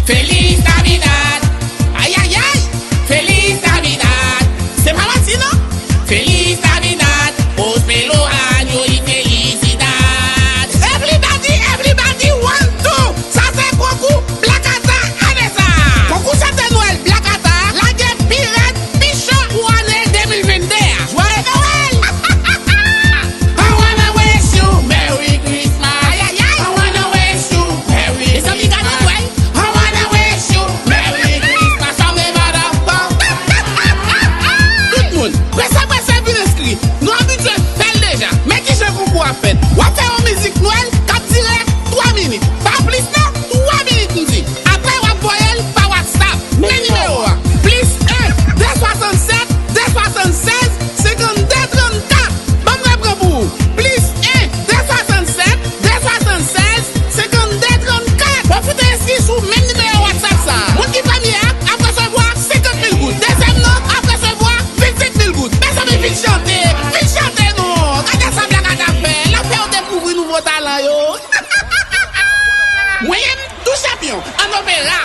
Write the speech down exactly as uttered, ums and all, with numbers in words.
Feliz Navidad! Ay, ay, ay! Feliz Navidad! Se pa manti, non! Feliz Navidad! Próspero año y felicidad! Everybody, everybody, one, two! Sa se konkou Black Ata ane sa a! Konkou chante Nwèl Black Ata a lage pi rèd, pi cho pou ane de mil venn de a! Jwèl Nwèl! I wanna wish you Merry Christmas. Ay, ay, ay. I wanna wish you Merry Christmas. Mezanmi, gade Nwèl. I wanna wish you Merry Christmas. Sa m te pa dakò. Tout moun, prese, prese vin enskri. Nou abitye fè l deja. Men kijan konkou a fèt. W ap fè yon mizik Nwèl k ap dire twa minit. Pa plis non, twa minit m di. Apre, w ap voye l pa WhatsApp. Men nimewo a, plis en, de swasann sèt, de swasann sèz, senkannde trannkat. Ban m repran pou ou. Plis en, de swasann sèt, de swasann sèz, senkannde trannkat. Pwofite enskri sou menm nimewo WhatsApp sa a. Moun ki premye a ap resevwa senkant mil goud. Dezyèm nan ap resevwa vennsenk mil goud. Mezanmi, vin chante, vin chante non. Gade sa Black Ata fè. L ap fè w dekouvri nouvo talan yo. Mwen menm, tou chanpyon, an opera.